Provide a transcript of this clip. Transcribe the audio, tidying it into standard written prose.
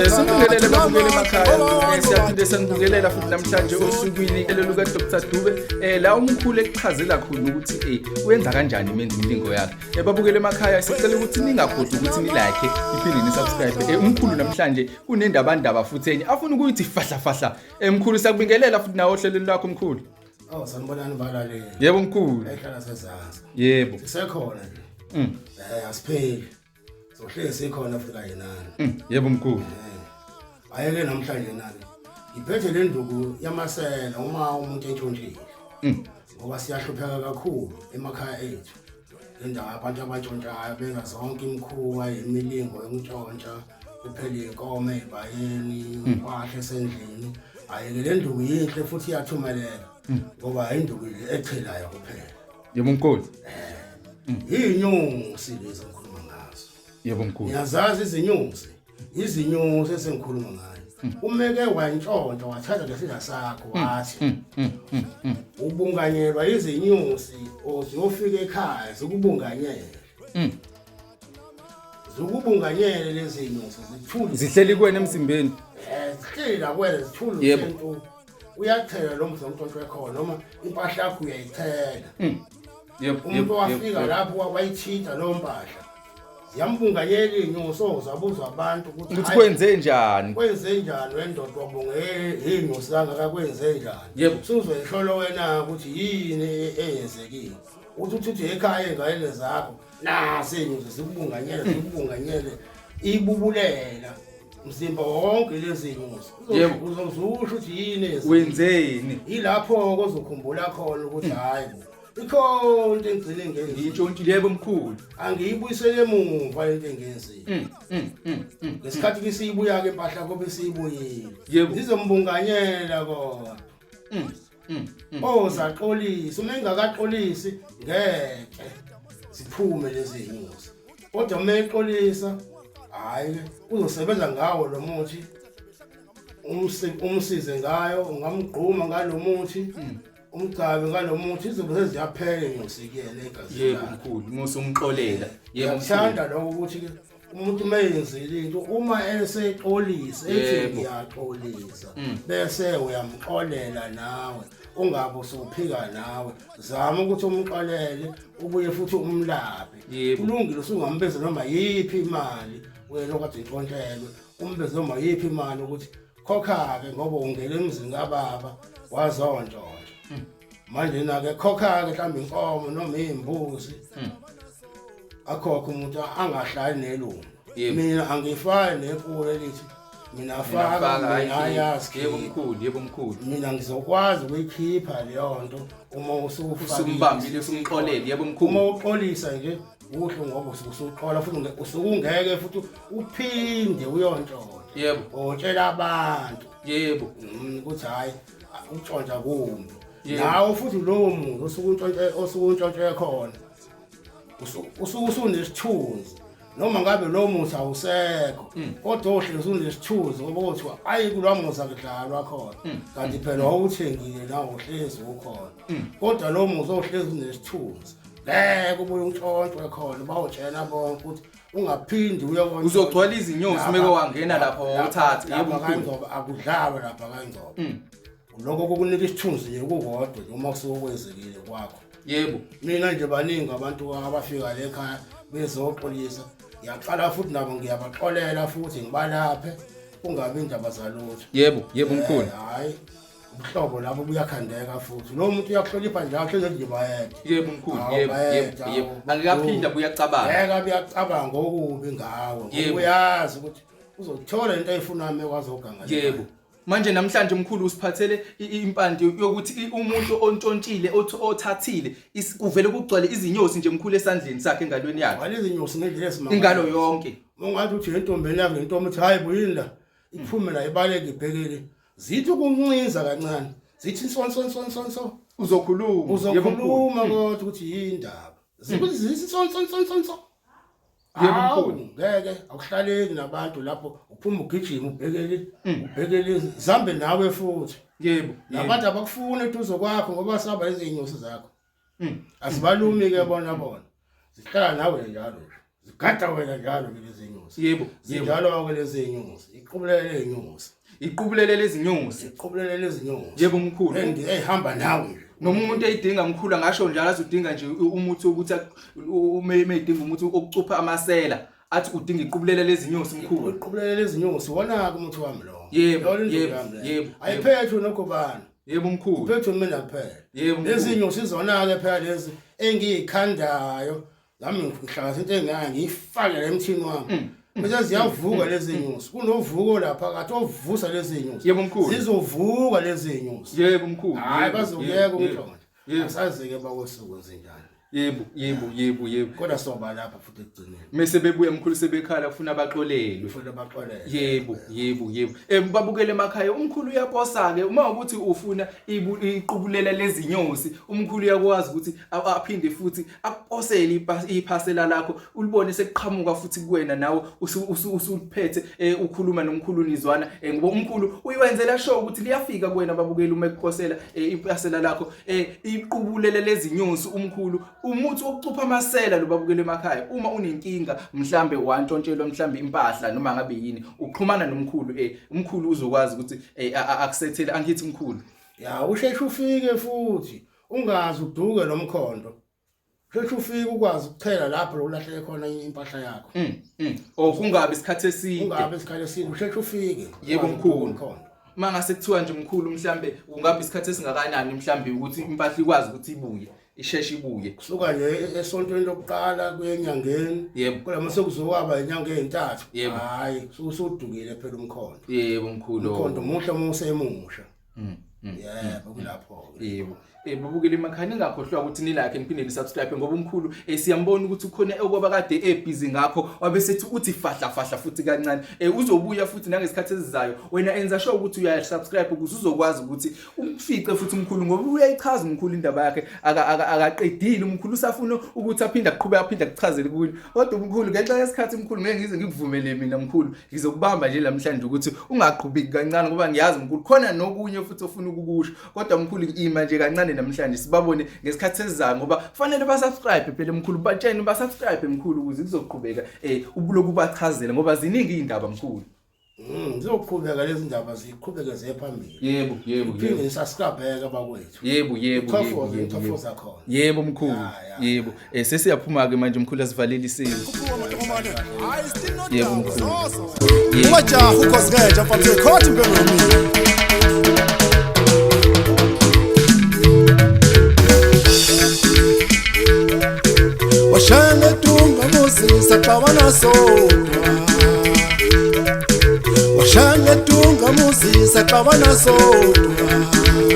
Sibingelele babukeli emakhaya. Siyaphinde sanibingelela futhi namhlanje osukwini eloluka Dr Dube. La umkhulu ekuchazela khona ukuthi uyenza kanjani imenza imilingo yakhe. Babukeli emakhaya, sicela ukuthi ningakhohlwa ukuthi ni like, iphinde ni subscribe. Umkhulu namhlanje unendaba ndaba futhi enye afuna ukuthi fahla fahla. Mkhulu, siyakubingelela futhi nawe ohlelweni lwakho, mkhulu. Oh, sanibonani balaleli. Yebo, mkhulu. Ehlala sezansi. Yebo. Sisekhona nje. Asipheli. Sohlezi sikhona futhi kanye nani. Yebo, mkhulu. Ayeke namhlanje nani. Ngiphethe le nduku yamasela uma umuntu entshontshile. Ngoba siyahlupheka kakhulu emakhaya ethu. Indawo abantu abantshontshayo benza zonke imikhuba, imilingo yokuntshontsha, kuphela inkomo ezibayeni, impahla esendlini. Ayeke le nduku yinhle futhi iyathumeleka. Ngoba induku nje echelayo kuphela. Yebo, mkhulu. Iy'nyosi lezi engikhuluma ngazo. Yebo, mkhulu. Ngiyazazi izinyosi, izinyosi esengikhuluma ngayo. Umeke wantshontsha, wathatha lesidla sakho, wathi ubunganyelwa izinyosi, uziyofika ekhaya zikubunganyele. Zikubunganyele lezi nyosi, zithule. Zihleli kuwena emzimbeni. Zihleli la kuwena, zithule. Uthento uyachela lo mzi omntshontsho ekhona noma impahla yakho uyayithela. Umuntu wafika lapho wayithinta leyo mpahla, ziyambunganyela iy'nyosi, ozabuza abantu ukuthi ukuthi hayi, kwenze njani? Kwenze njani wendoda, wabunge iy'nyosi kangaka, kwenze njani? Usuzoyihlola wena ukuthi yini eyenzekile, uthi ekhaya ey'nganeni zakho, nazi iy'nyosi zikubunganyele, zikubunganyele, ibubulela mzimba wonke lezi nyosi. Uzozusho ukuthi yini eyenzekile. Wenzeni? Yilapho-ke ozokhumbula khona ukuthi hhayi bo, ikhona into engigcine ngenzile. Ngiyintshontshile, yebo mkhulu. Angiyibuyisele emuva lento engenzile. Ngesikhathi ke siyibuya-ke impahla kobe siyibuyile, zizombunganyela kodwa. Ozaxolisa, uma engakaxolisi ngeke ziphume lezi nyosi, kodwa uma exolisa, hhayi, uzosebenza ngawo lo muthi, umsize ngayo, ungamgquma ngalo muthi, umgcabe ngalo muthi, izobe seziyaphela inyosi kuyena egazini lakhe. Mkhulu, musa umxolela, yebo mkhulu. Ngiyakuthanda lokho ukuthi ke umuntu uma eyenzile into, uma esexolisa, ethi ngiyaxolisa, bese uyamxolela nawe, ungabe usuphika nawe. Zama ukuthi umxolele, ubuye futhi umlaphe. Kulungile, usungambiza noma yiphi imali wena okade intshontshelwe, umbize noma yiphi imali ukuthi khokha-ke, ngoba ungena emzini kababa wazontshontsha. Manje na-ke khokha-ke mhlawumbe inkomo noma iy'mbuzi. Akhokhe umuntu, angahlali nelungu. Mina angifani nequlu elithi mina faka, faka, mina hhayi, ayazi. Yebo mkhulu, yebo mkhulu. Mina ngizokwazi ukuyikhipha leyo nto uma usufakile. Usumbambile, usumxolele, yebo mkhulu. Uma uxolisa nje kuhle, ngoba usuke usuxola futhi usuke ungeke futhi uphinde uyontshontsha. Otshela abantu ukuthi hhayi, ukutshontsha kumbi. Nawe futhi lowo muntu osuke untshontshe, osuke untshontshe khona, usuke usunesithunzi, noma ngabe lowo muthi awusekho, kodwa ohlezi unesithunzi, ngoba kuthiwa ayi, kulwa muzi akudlalwa khona, kanti phela wawuthengile nawe, uhlezi ukhona, kodwa lowo muzi ohlezi unesithunzi, ngeke ubuye untshontshwe khona. Bawutshela bonke ukuthi ungaphindi uye. Uzogcwala izinyosi meke wangena lapho wawuthatha, yebo Lapha mkhulu. kaNgcobo akudlalwa, lapha kaNgcobo. Lokho kukunika isithunzi nje kukodwa nje uma kusuke kwenzekile kwakho. Mina nje baningi abantu abafika le ekhaya bezoxolisa, ngiyaqala futhi nabo ngiyabaxolela futhi ngibalaphe, kungabi indaba zalutho. Yebo, yebo mkhulu. Hhayi, ubuhlobo lapho buyakhandeka futhi lowo muntu uyakuhlonipha njalo, hlezi nje bayede. Yebo mkhulu. Hawu, Yebo. bayede, Yebo. hawu. Angikaphinda buyacabanga. Ngeke abe uyacabanga okubi ngawe, ngoba uyazi ukuthi uzothola into ayifunayo mekwazi oganga. Yebo. Manje namhlanje mkhulu usiphathele impande yokuthi umuntu ontshontshile, othathile, kuvele kugcwale izinyosi nje mkhulu esandleni sakhe, engalweni yakhe. Gcwala izinyosi ngendlela esimangaliso. Ingalo yonke. Ungathi uthi entombeni yakhe, lentombi ithi hayi bo, yini la, iphume la, ibaleke ibhekele, zithi ukuncinza kancane, zithi nso nso nso nso nso. Uzokhuluma, yebo mkhulu. Uzokhuluma kodwa ukuthi yindaba, zithi nso nso nso nso nso. Yebo, Hawu, mkhulu. ngeke, akuhlaleki nabantu lapho, uphuma ugijima ubhekele, ubhekele zambe nawe futhi. Nabantu abakufuni eduze kwakho ngoba saba izinyosi zakho. Azibalumi ke bona, bona zihlala nawe njalo nje. Zigada wena njalo nje lezi nyosi. Yebo, yebo. Zinjalo-ke lezi nyosi, iqubulele ley'nyosi. Iqubulele lezi nyosi. Iqubulele lezi nyosi. Yebo mkhulu. Ey'hamba nawe nje. Noma umuntu eyidinga mkhulu angasho njalo athi udinga nje umuthi wokuthi uma eyidinga umuthi wokucupha amasela athi udinga iqubulele lezi nyosi mkhulu. Iqubulele lezi nyosi wona-ke umuthi wami lo. Yebo, Yona indlu yebo, yami leyo. yebo, Ayiphethwe nogobani. Yebo mkhulu. Phethwe mina kuphela. Yebo, mkhulu. Lezi nyosi izona-ke phela lezi engiyikhandayo nami ngihlanganisa into engaka ngiyifake la emthini wami. Bese ziyavuka lezi nyosi. Kunovuko lapha kathi ovusa lezi nyosi. Yebo, mkhulu. Zizovuka lezi nyosi. Yebo mkhulu. Hayi Yebo, bazokuyeka yebo, umhlonto. Yebo. Asazi-ke bakosuku zinjani. Yebo, yebo, yebo, yebo. Kodwa soba lapha futhi ekugcineni. Mese bebuya mkhulu sebekhala kufuna baxolelwe. Kufanele baxolele. Yebo, yebo, yebo. Babukele emakhaya umkhulu uyaposa ke uma ukuthi ufuna iqubulela lezinyosi, umkhulu uyakwazi ukuthi aphinde futhi akuposele iphasela lakho, ulibone sekuqhamuka futhi kuwena nawe usuphethe ukhuluma nomkhulu nizwana ngoba umkhulu uyiwenzela sure ukuthi liyafika kuwena babukeli uma ekuposela iphasela lakho iqubulele lezinyosi umkhulu umuthi wokucupha amasela lo babukele emakhaya uma unenkinga mhlambe wantshontshelwa mhlambe impahla noma ngabe yini uxhumana nomkhulu umkhulu uzokwazi ukuthi akusethele angithi mkhulu. Ya usheshe ufike futhi ungazi uduke nomkhondo. Usheshe ufike ukwazi ukuchela lapho lokulahleke khona impahla yakho. Oh kungabi isikhathi eside. Ungabi isikhathi eside usheshe ufike. Yebo Ukwazi ukuduka mkhulu. umkhondo. Mangase kuthiwa nje mkhulu mhlambe ungabe isikhathi esingakanani mhlambe ukuthi impahla ikwazi ukuthi ibuye isheshe ibuye. Kusuka nje esontweni lokuqala kuye enyangeni. Yebo. Kodwa mase kuzokwaba inyanga ezintathu. Yebo. Hayi usudukile phela umkhondo. Yebo mkhulu. Umkhondo muhle uma usemusha. Yebo kulapho ke. Yebo. Babukele emakhaya ningakhohlwa ukuthi nilike niphinde nisubscribe ngoba umkhulu siyambona ukuthi ukhona okwaba kade ebusy ngakho wabe sethi uthi fahla fahla futhi kancane. Uzobuya futhi nangesikhathi esizayo. Wena enza sure ukuthi uya subscribe ukuze uzokwazi ukuthi umfice futhi umkhulu ngoba uyayichaza umkhulu indaba yakhe akaqedile umkhulu usafuna ukuthi aphinde aqhubeke aphinde akuchazele kuye. Kodwa umkhulu ngenxa yesikhathi umkhulu ngeke ngize ngikuvumele mina mkhulu ngizokubamba nje namhlanje ukuthi ungaqhubeki kancane ngoba ngiyazi mkhulu khona nokunye futhi ofuna ukukusho. Kodwa mkhulu ima nje kancane namhlanje sibabone ngesikhathi esizayo ngoba kufanele basubscribe phela mkhulu batshene basubscribe mkhulu ukuze kuzoqhubeka ubuloku bachazele ngoba ziningi izindaba mkhulu. Zizoqhubeka lezi ndaba ziqhubeke ziye phambili. Yebo, yebo, Phinde yebo. nisubscribe bakwethu. Yebo, yebo, yebo, Uthofoze, yebo, yebo. uthofoza khona. Yebo mkhulu. Ya, ya. Yebo. Sesiyaphuma ke manje mkhulu asivalelisiwe. Yebo mkhulu. Yebo. Ungajahi ukhosi ngenja mfana uyokhotha impela yomile. Washaya dunga muzi saxabana sodwa. Washaya dunga muzi saxabana sodwa.